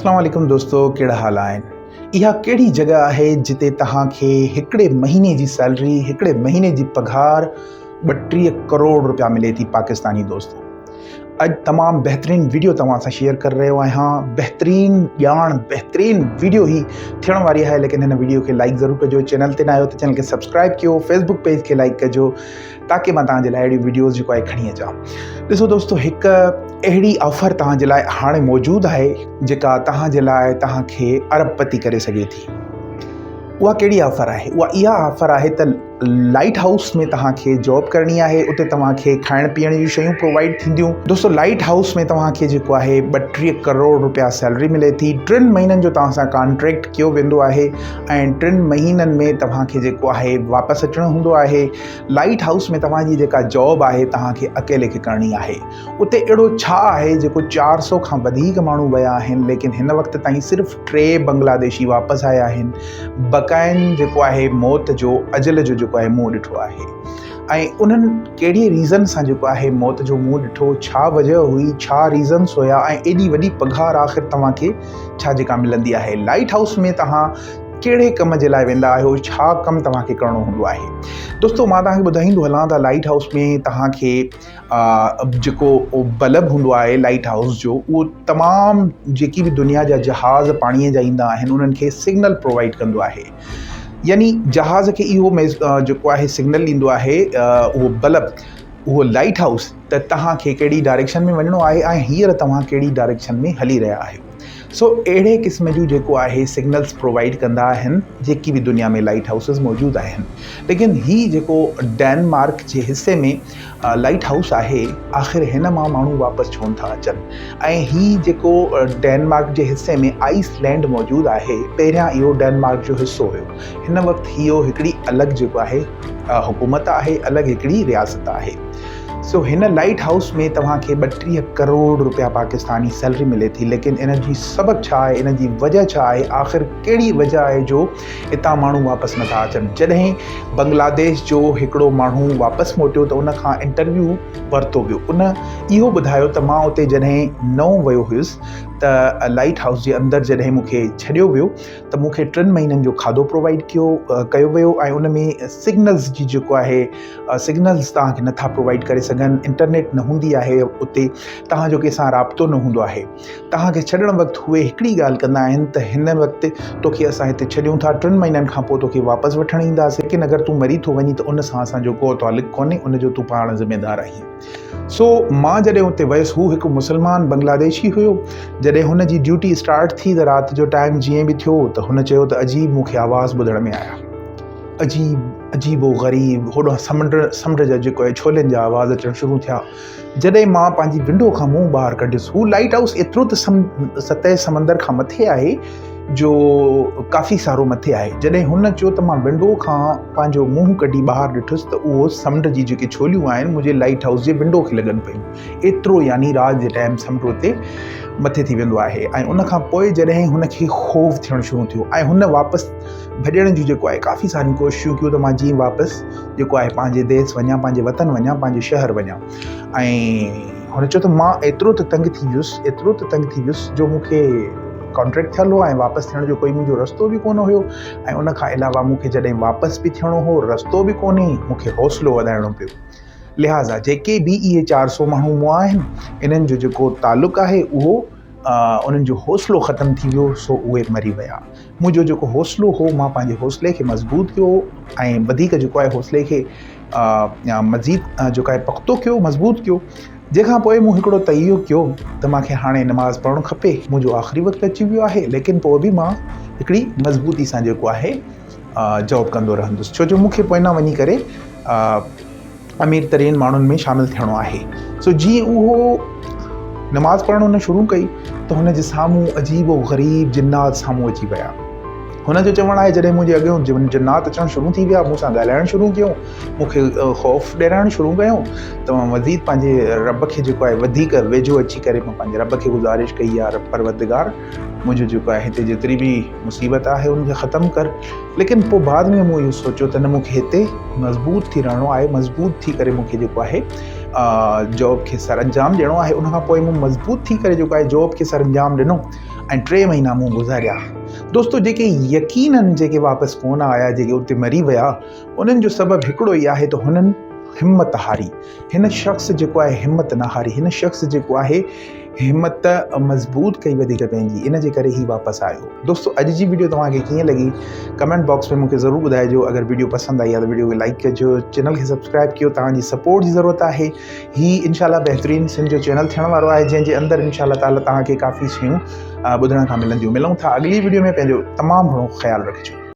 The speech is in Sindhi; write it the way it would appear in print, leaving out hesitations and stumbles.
اسلام عليڪم دوستو ڪهڙا حال آهن اها ڪهڙي جڳهه آهي جتي توهان کي هڪڙي مهيني جي سيلري هڪڙي مهيني جي پگهار 32 ڪروڙ روپيا ملي ٿي پاڪستاني دوستو اڄ تمام بهترين ويڊيو توهان سان شيئر ڪري رهيو آهيان بهترين ڄاڻ بهترين ويڊيو هي ٿيڻ واري آهي ليڪن هن ويڊيو کي لائڪ ضرور ڪجو چينل تي نه آيو ته چينل کي سبسڪرائب ڪيو فيسبوڪ پيج کي لائڪ ڪجو تاڪي مان توهان جي لاء اهڙيون ويڊيوز جيڪو آهي کڻي اچان ڏسو دوستو هڪ اهڙي آفر توهان جي لاء هاڻي موجود آهي جيڪا توهان جي لاء توهان کي ارب پتي ڪري سگهي ٿي اها ڪهڙي آفر آهي اها اها آفر آهي ته لائٽ هائوس ۾ توهان کي جاب ڪرڻي آهي اتي توهان کي کائڻ پيئڻ جون شيون پرووائڊ ٿينديون دوستو لائٽ هائوس ۾ توهان کي جيڪو آهي 32 ڪروڙ روپيا سيلري ملي ٿي ٽن مهينن جو توهان سان ڪانٽريڪٽ ڪيو ويندو آهي ۽ ٽن مهينن ۾ توهان کي جيڪو آهي واپس اچڻو هوندو آهي لائٽ هائوس ۾ توهان جي جيڪا جاب آهي توهان کي اڪيلي کي ڪرڻي آهي اتي اهڙو ڇا آهي جيڪو 400 کان وڌيڪ ماڻهو ويا آهن ليڪن هن وقت تائين صرف ٽي بنگلاديشي واپس آيا آهن بقائن جيڪو آهي موت جو اجل جو جيڪو آهي منهن ڏٺو آهي ۽ انهن ڪهڙي ريزن سان جيڪو آهي موت جو منهن ڏٺو ڇا وجه هئي ڇا ريزنس هيا ۽ ايڏي وڏي پگهار آخر توهان کي ڇا جيڪا ملندي آهي لائٽ هائوس ۾ توهان ڪهڙي ڪم جي لاء ويندا آهيو ڇا ڪم توهان کي ڪرڻو هوندو آهي دوستو مان توهان کي ٻڌائيندو هلان ته لائٽ هائوس ۾ توهان کي جيڪو بلب هوندو آهي لائٽ هائوس جو اهو تمام جيڪي به دنيا جا جهاز پاڻيء جا ايندا آهن انهن کي سگنل پرووائڊ ڪندو آهي يعني جهاز کي اهو جيڪو آهي سگنل ڏيندو آهي اهو بلب اهو لائٽ هائوس ته توهان کي ڪهڙي ڊائريڪشن ۾ وڃڻو آهي ۽ هينئر توهان ڪهڙي ڊائريڪشن ۾ هلي رهيا آهيو سو اهڙي قسم جون جيڪو آهي سگنلز پرووائيڊ ڪندا آهن جيڪي به دنيا ۾ لائٽ هائوسز موجود آهن ليڪن هي جيڪو ڊينمارڪ جي حصي ۾ لائٽ هائوس آهي آخر هن مان ماڻهو واپس ڇو نٿا اچن ۽ هي جيڪو ڊينمارڪ جي حصي ۾ آئس لينڊ موجود آهي پهريان اهو ڊينمارڪ جو حصو هيو هن وقت اهو هڪڙي الڳ جيڪو آهي حڪومت آهي الڳ هڪڙي رياست آهي سو هن لائيٽ هائوس ۾ توهان کي 32 ڪروڙ روپيا پاڪستاني سيلري ملي ٿي ليڪن ان جي سبب ڇا آهي ان جي وجه ڇا آهي آخر ڪهڙي وجه آهي جو اتان ماڻهو واپس نٿا اچن جڏهن بنگلاديش جو هڪڙو ماڻهو واپس موٽيو ته ان کان انٽرويو ورتو ويو ان اهو ٻڌايو ته مان اتي جڏهن نئون ويو هيس ته لائيٽ هائوس جي اندر جڏهن مون کي ڇڏيو ويو ته مون کي ٽن مهينن جو کاڌو پرووائيڊ ڪيو ڪيو ويو ۽ ان ۾ سگنلز جي جيڪو آهي سگنلز توهان کي نٿا پرووائيڊ ڪري سگهن انٽرنيٽ نه هوندي آهي اتي توهان جو ڪنهن سان رابطو نه هوندو آهي توهان کي ڇڏڻ وقت اهي هڪڙي ڳالهه ڪندا آهن ته هن وقت توکي اسان هتي ڇڏيون ٿا ٽن مهينن کان پوء توکي واپس وٺڻ اينداسين ليڪن اگر تون مري ٿو وڃين ته ان سان اسان جو ڪو تعلق ڪونهي ان جو تون پاڻ ذميدار آهين سو مان جڏهن اتي ويس هو هڪ مسلمان بنگلاديشي هيو جڏهن هن جي ڊيوٽي اسٽارٽ ٿي ته رات جو ٽائيم جيئن به ٿيو ته هن چيو ته عجيب مون کي آواز ٻڌڻ ۾ آيا عجيب عجيب و غريب هوڏانهن سمنڊ سمنڊ جا جيڪو آهي ڇولين جا آواز اچڻ شروع ٿيا جڏهن مان پنهنجي ونڊو کان منهن ٻاهر ڪڍيس هو لائٽ هائوس ايترو ته سم سطح سمندر کان مٿي آهي جو ڪافي سارو مٿي آهي. جڏهن هن چيو ته مان ونڊو کان پنهنجو منهن ڪڍي ٻاهر ڏٺس ته اهو سمنڊ جي جيڪي ڇوليون آهن منهنجي لائيٽ هائوس جي ونڊو کي لڳن پيون. ايترو يعني رات جي ٽائيم سمنڊ اتي مٿي ٿي ويندو آهي ۽ ان کان پوء جڏهن هن کي خوف ٿيڻ شروع ٿيو ۽ هن واپس ڀڄڻ جون جيڪو آهي ڪافي ساريون ڪوششون ڪيون ته مان جيئن واپس جيڪو آهي پنهنجي ديس وڃان پنهنجي وطن وڃان پنهنجي شهر وڃان ۽ هن چيو ته مان ايترو ته تنگ ٿي ويس، ايترو ته تنگ ٿي ويس جو مون کي ڪانٽريڪٽ ٿيل هو ۽ واپس ٿيڻ جو ڪوئي منهنجو رستو به ڪونه هيو ۽ ان کان علاوه مون کي جڏهن واپس به ٿيڻو هو رستو به ڪونهي مون کي حوصلو وڌائڻو پيو. لهٰذا جيڪي به اهي 400 ماڻهو مئا آهن انهن جو جيڪو تعلق آهي اهو انهن جو حوصلو ختم ٿي ويو سو اهي مري ويا. منهنجو جيڪو حوصلو هو مان پنهنجي حوصلي کي مضبوط ڪيو ۽ وڌيڪ جيڪو آهي حوصلي کي مزيد جيڪو آهي پختو ڪيو مضبوط ڪيو جنهن کان پوء مون هڪڙو تهيو ڪيو ته مان کي هاڻي نماز پڙهڻ کپي منهنجو آخري وقت اچي ويو آهي ليڪن پوء به مان هڪڙي مضبوطي سان جيڪو آهي جاب ڪندو رهندس ڇو جو مون کي پوئنا وڃي ڪري امير ترين ماڻهن ۾ شامل ٿيڻو آهي. سو جيئن اهو نماز پڙهڻ هن شروع ڪئي ته هن جي سامهون عجيب و غريب جنات سامهون اچي ويا. هن جو چوڻ آهي جڏهن منهنجي اڳيون جنات اچڻ شروع ٿي ويا، مون سان ڳالهائڻ شروع ڪيون، مون کي خوف ڏيارڻ شروع ڪيون ته مان مزيد پنهنجي رب کي جيڪو آهي وڌيڪ ويجهو اچي ڪري مان پنهنجي رب کي گذارش ڪئي يا رب پروردگار منهنجو جيڪو آهي هتي جيتري به مصيبت آهي ان کي ختم ڪر. ليڪن پوء بعد ۾ مون اهو سوچيو ته نه مون کي هتي مضبوط ٿي رهڻو آهي مضبوط ٿي ڪري مون کي جيڪو آهي جاب کي سر انجام ڏيڻو آهي ان کان پوء مون مضبوط ٿي ڪري جيڪو آهي جاب کي سر انجام ڏنو ۽ ٽي مهينا مون گذاريا. دوستو جيڪي يقينن جيڪي واپس ڪونه آيا جيڪي اتي مري ويا انهن جو سبب هڪڙو ئي آهي ته هنن همت هاري. هن شخص جيڪو آهي همت نه هاري. هن شخص جيڪو آهي همت مضبوط ڪئي وڌيڪ پنهنجي ان جي ڪري هي واپس آيو. دوستو اڄ جي ويڊيو توهان کي ڪيئن لڳي ڪمينٽ باڪس ۾ مونکي ضرور ٻڌائجو. اگر ويڊيو پسند آئي آهي ته ويڊيو کي لائڪ ڪجو، چينل کي سبسڪرائب ڪيو. توهان جي سپورٽ جي ضرورت آهي. هي انشاء الله بهترين سنڌ جو چينل ٿيڻ وارو آهي جنهن جي اندر انشاء الله تعالي توهان کي ڪافي شيون ٻڌڻ کان ملنديون. ملون ٿا اڳلي ويڊيو ۾ پنهنجو تمام گهڻو خيال رکجو.